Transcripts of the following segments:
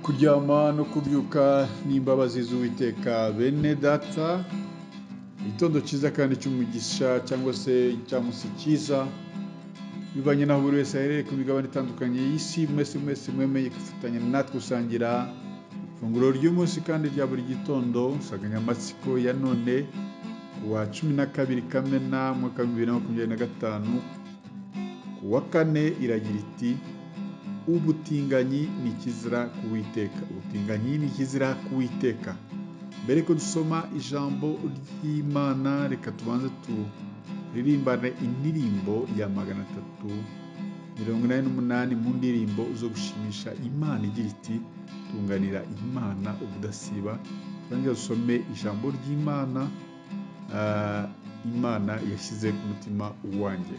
Kuryama no kubyuka n'imbabazi z'Uwiteka. Bene data, igitondo cyiza kandi cy'umugisha cyangwa se icyamunsi cyiza, bivanye n'aho buri wese aherereye ku migabane itandukanye y'isi. Mwese mwese mwemeye kwifatanya natwe gusangira ifunguro ry'umunsi kandi rya buri gitondo. Insanganyamatsiko ya none ku wa 12 Kamena umwaka wa 2025 ku wa kane iragira iti: ubutinganyi ni ikizira ku Uwiteka. Ubutinganyi ni ikizira ku Uwiteka. Mbere ko dusoma ijambo ry'Imana, reka tubanze turirimbane indirimbo ya 388 mu ndirimbo zo gushimisha Imana igira iti: tunganira Imana ubudasiba. Turangiza dusome ijambo ry'Imana, Imana yashyize ku mutima wanjye.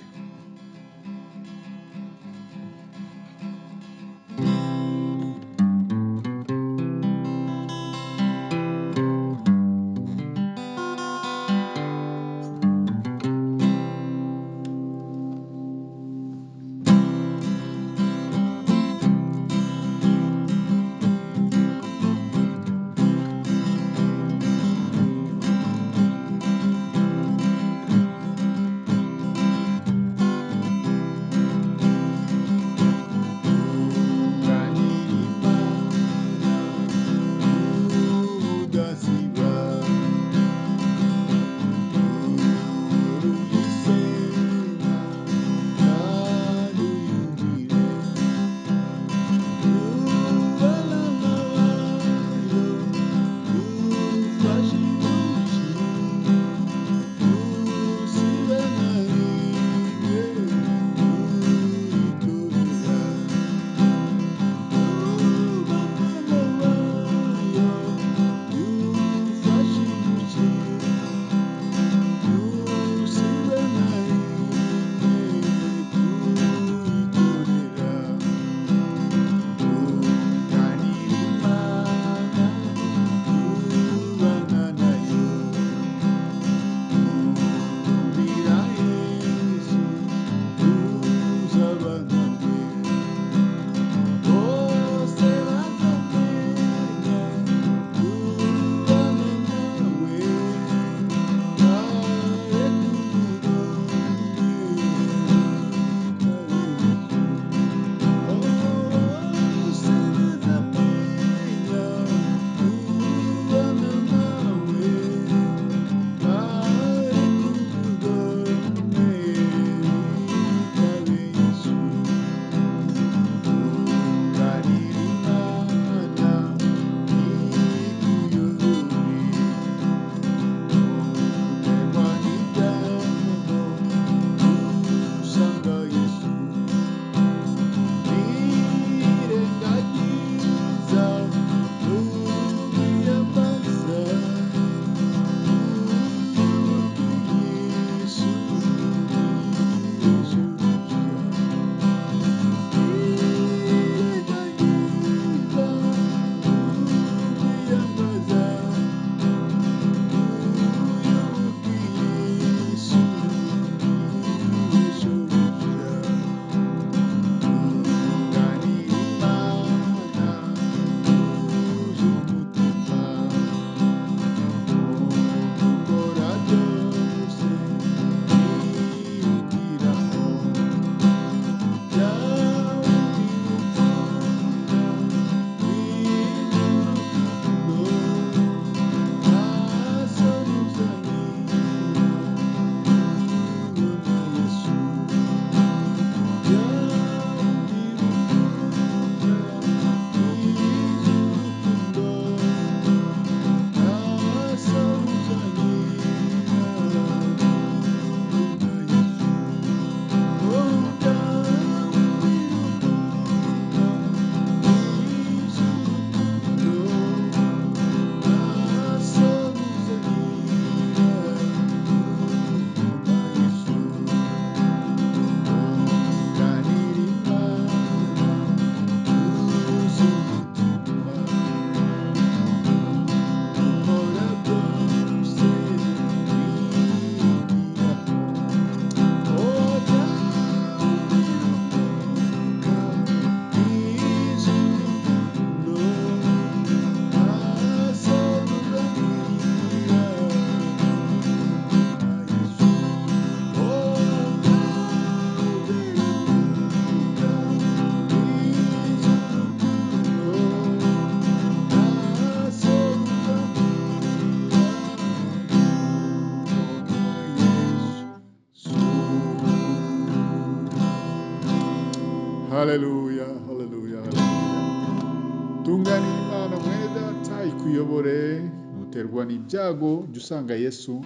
Haleluya, haleluya, haleluya. Tunganira Imana mwene data ikuyobore, nuterwa n'ibyago jya usanga Yesu,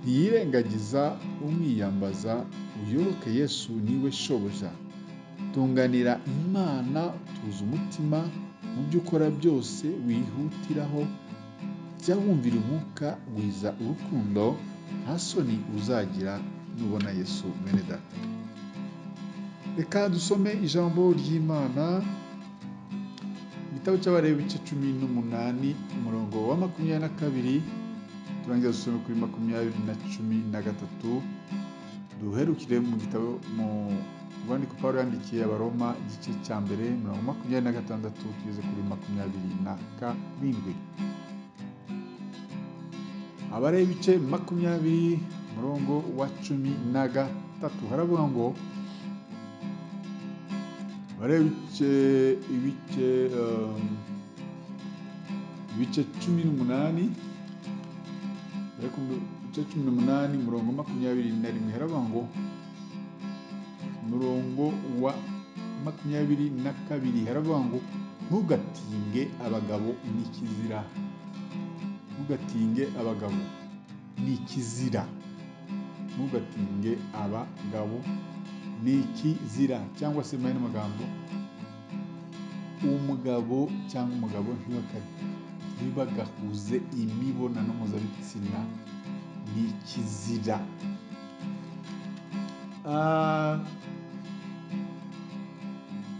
ntiyirengagiza umwiyambaza, uyoboke Yesu niwe shobuja. Tunganira Imana, tuza umutima mu byo ukora byose wihutiraho, jya wumvira umwuka, gwiza urukundo, nta soni uzagira nubona Yesu mwene data. Reka dusome ijambo ry'Imana, igitabo cy'Abalewi ibice 18, umurongo wa 22, turangiza dusome kuri 20 na 13, duherukire mu gitabo mu rwandiko Pawulo yandikiye Abaroma igice cya mbere, mirongo 26 tugeze kuri 27. Abalewi ibice 20, umurongo wa 13, haravuga ngo Abalewi ibice 18, ibice 18, umurongo 21, haravuga ngo umurongo wa 22 haravuga ngo ntugatinge abagabo ni ikizira, ntugatinge abagabo ni ikizira, ntugatinge abagabo ni ikizira, cyangwa se mu yandi magambo umugabo cyangwa umugabo ntibagahuze imibonano mpuzabitsina ni ikizira.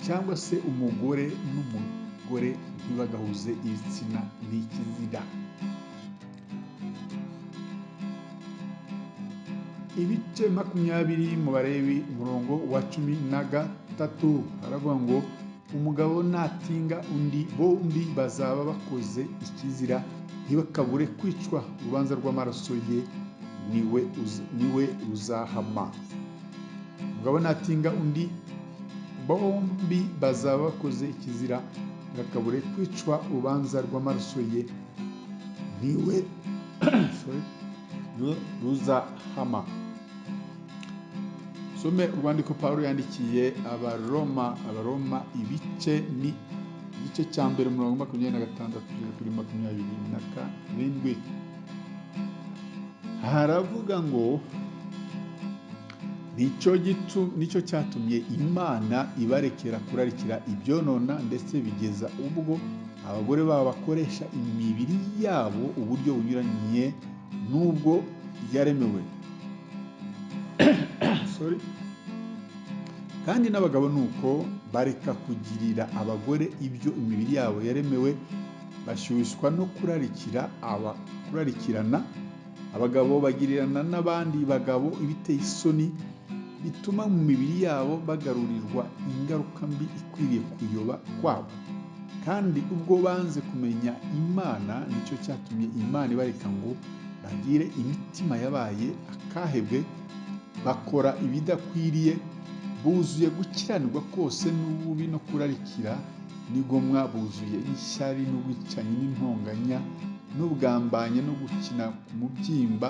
Cyangwa se umugore n'umugore ntibagahuze ibitsina ni ikizira. Ibice 20 mu Balewi, umurongo wa 13, haravuga ngo umugabo natinga undi bombi bazaba bakoze ikizira, ntibakabure kwicwa, urubanza rw'amaraso ye niwe ruzahama. Umugabo natinga undi bombi bazaba bakoze ikizira, ntibakabure kwicwa, urubanza rw'amaraso ye niwe ruzahama. Some urwandiko Pawulo yandikiye Abaroma, Abaroma ibice ni igice cya mbere, umurongo 26 kugeza kuri 27, haravuga ngo nicyo cyatumye Imana ibarekera kurarikira ibyonona, ndetse bigeza ubwo abagore babo bakoresha imibiri yabo uburyo bunyuranye n'ubwo yaremewe. Sorry. Kandi n'abagabo nuko bareka kugirira abagore ibyo imibiri yabo yaremewe, bashyushywa no kurarikirana, abagabo bagirirana n'abandi bagabo ibiteye isoni, bituma mu mibiri yabo bagarurirwa ingaruka mbi ikwiriye kuyoba kwabo. Kandi ubwo banze kumenya Imana, nicyo cyatumye Imana ibareka ngo bagire imitima yabaye akahebwe, bakora ibidakwiriye, buzuye gukiranirwa kose n'ububi no kurarikira n'igomwa, buzuye ishyari n'ubwicanyi n'intonganya n'ubwambanye no gukina ku mubyimba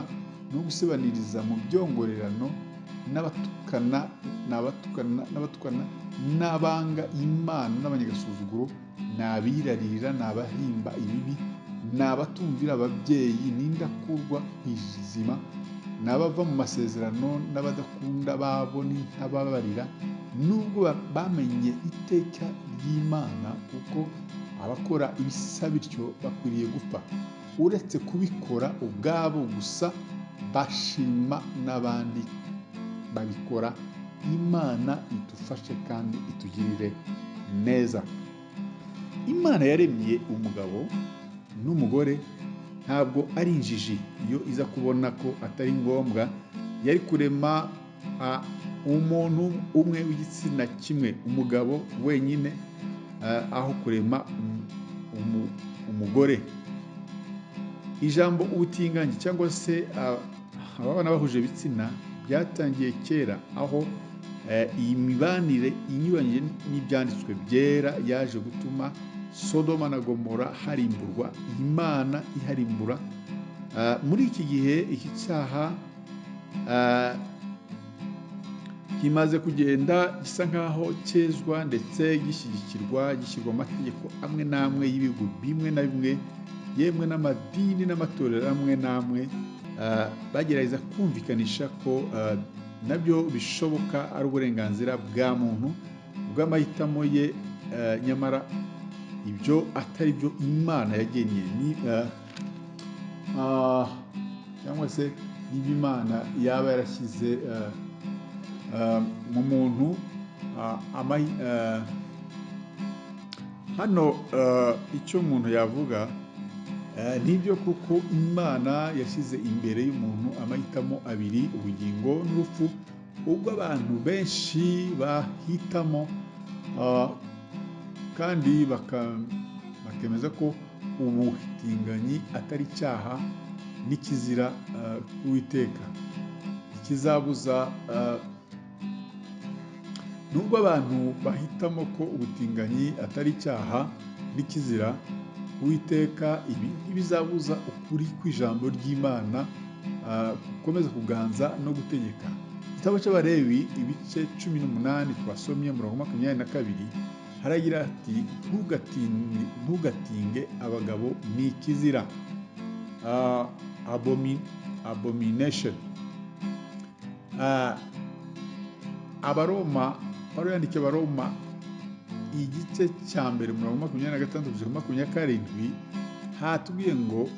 no gusebaniriza mu byongorerano n'abatukana n'abatukana n'abanga Imana n'abanyagasuzuguro, ni abirarira, ni abahimba ibibi, ni abatumvira ababyeyi, n'indakurwa ku izima, ni abava mu masezerano n'abadakunda babo n'intababarira, nubwo bamenye iteka ry'Imana, kuko abakora ibisa bityo bakwiriye gupfa. Uretse kubikora ubwabo gusa, bashima n'abandi babikora. Imana idufashe kandi itugirire neza. Imana yaremye umugabo n'umugore ntabwo ari injiji. Iyo iza kubona ko atari ngombwa, yari kurema umuntu umwe w'igitsina kimwe, umugabo wenyine, aho kurema umugore. Ijambo ubutinganyi cyangwa se ababana bahuje ibitsina byatangiye kera, aho iyi mibanire inyuranye n'ibyanditswe byera yaje gutuma Sodoma na Gomora harimburwa, Imana iharimbura. Muri iki gihe iki cyaha Kimaze kugenda gisa nkaho cyezwa ndetse gishyigikirwa, gishyirwa mu mategeko amwe n'amwe y'ibihugu bimwe na bimwe, yemwe n'amadini n'amatorero amwe n'amwe, bagerageza kumvikanisha ko nabyo bishoboka, ari uburenganzira bwa muntu bw'amahitamo ye, nyamara ibyo atari byo Imana yagennye ni cyangwa se niba Imana yaba yarashyize mu muntu hano icyo umuntu yavuga nibyo, kuko Imana yashyize imbere y'umuntu amahitamo abiri, ubugingo n'urupfu, ubwo abantu benshi bahitamo kandi bakemeza ko ubutinganyi atari icyaha n'ikizira k'Uwiteka. Ikizabuza nubwo abantu bahitamo ko ubutinganyi atari icyaha n'ikizira Uwiteka, ibi ntibizabuza ukuri kw'ijambo ry'Imana gukomeza kuganza no gutegeka. Igitabo cy'Abalewi ibice 18 twasomye, umurongo 22, haragira ati: "Ntugatinge abagabo, ni ikizira." Abomination. Abaroma, Pawulo yandikiye Abaroma igice cya mbere, umurongo 26 kugeza kuri 27, hatubwiye ngo,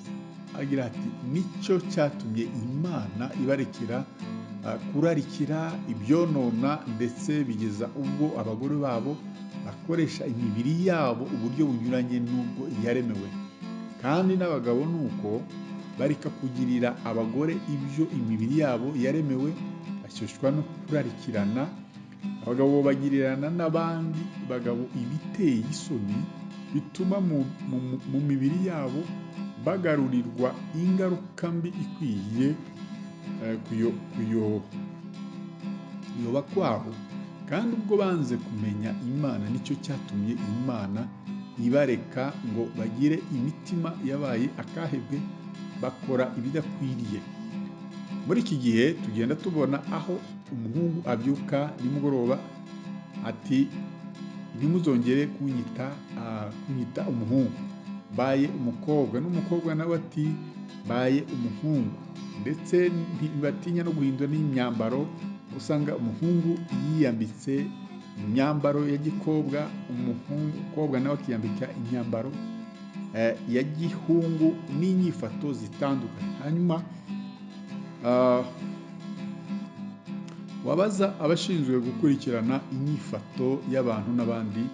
agira ati: "Nicyo cyatumye Imana ibarekera kurarikira ibyonona, ndetse bigeza ubwo abagore babo bakoresha imibiri yabo uburyo bunyuranye n'ubwo yaremewe. Kandi n'abagabo ni uko, bareka kugirira abagore ibyo imibiri yabo yaremewe, bashyushywa no kurarikirana. Abagabo bagirirana n'abandi bagabo ibiteye isoni, bituma mu mibiri yabo bagarurirwa ingaruka mbi ikwiye kuyoba kwabo. Kandi ubwo banze kumenya Imana, nicyo cyatumye Imana ibareka ngo bagire imitima yabaye akahebwe, bakora ibidakwiriye." Muri iki gihe tugenda tubona aho umuhungu abyuka nimugoroba ati: "Ntimuzongere kunyita umuhungu, mbaye umukobwa," n'umukobwa nawe ati: "Mbaye umuhungu." Ndetse ntibatinya no guhindura n'imyambaro, usanga umuhungu yiyambitse imyambaro ya gikobwa, umukobwa nawe akiyambika imyambaro ya gihungu n'inyifato zitandukanye. Hanyuma wabaza abashinzwe gukurikirana inyifato y'abantu n'abandi,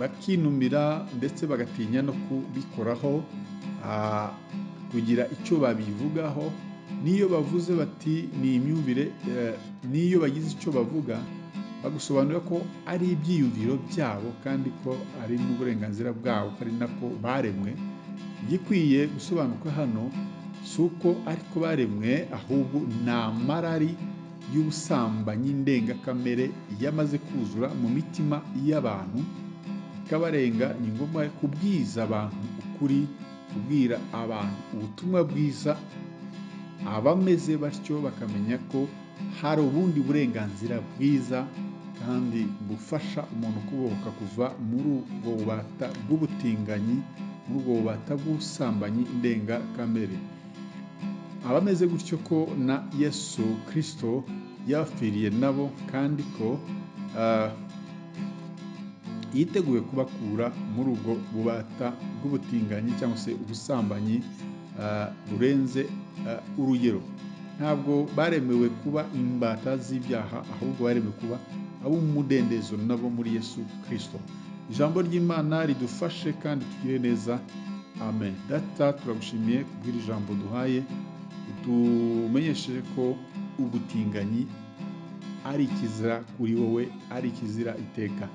bakinumira, ndetse bagatinya no kubikoraho, kugira icyo babivugaho. N'iyo bavuze bati ni imyumvire, n'iyo bagize icyo bavuga, bagusobanurira ko ari ibyiyumviro byabo, kandi ko ari n'uburenganzira bwabo, ko ari nako baremwe. Igikwiye gusobanuka hano si uko ariko baremwe, ahubwo ni amarari y'ubusambanyi ndengakamere yamaze kuzura mu mitima y'abantu ikabarenga. Ni ngombwa kubwiza abantu ukuri, kubwira abantu ubutumwa bwiza, abameze batyo bakamenya ko hari ubundi burenganzira bwiza kandi bufasha umuntu kubohoka kuva muri ubwo bubata bw'ubutinganyi, muri ubwo bubata bw'ubusambanyi ndengakamere. Abameze gutyo ko na Yesu Kirisito yabapfiriye nabo, kandi ko yiteguye kubakura muri ubwo bubata bw'ubutinganyi cyangwa se ubusambanyi burenze urugero. Ntabwo baremewe kuba imbata z'ibyaha, ahubwo baremewe kuba ab'umudendezo nabo muri Yesu Kirisito. Ijambo ry'Imana ridufashe kandi tugire neza. Amen. Data, turagushimiye kubw'iri jambo duhaye, utumenyesheje ko ubutinganyi ari ikizira kuri wowe, ari ikizira iteka.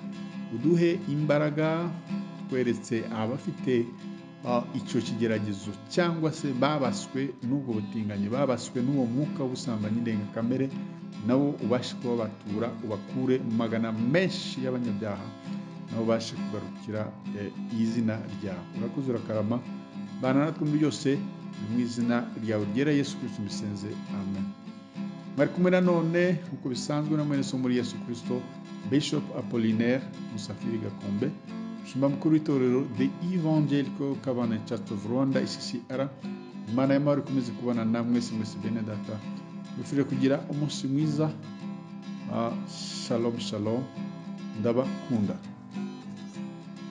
Uduhe imbaraga, tweretse abafite icyo kigeragezo cyangwa se babaswe n'ubwo butinganyi, babaswe n'uwo mwuka w'ubusambanyi ndengakamere, nabo ubashe kubabatura, ubakure mu magana menshi y'abanyabyaha, nabo ubashe kugarukira izina ryawe. Urakoze, urakarama, bana natwe muri byose, ni mu izina ryawe ryera Yesu Kristo mbisenze, amen. Mwari kumwe nanone nk'uko bisanzwe na mwene so muri Yesu Kristo, Bishop Apollinaire Musafiri Gakombe, umushumba mukuru w'itorero The Evangelical Covenant Church of Rwanda, ECCR. Imana y'amahoro ikomeze kubana namwe mwese mwese, bene data. Mbifurije kugira umunsi mwiza. Shalom shalom, ndabakunda.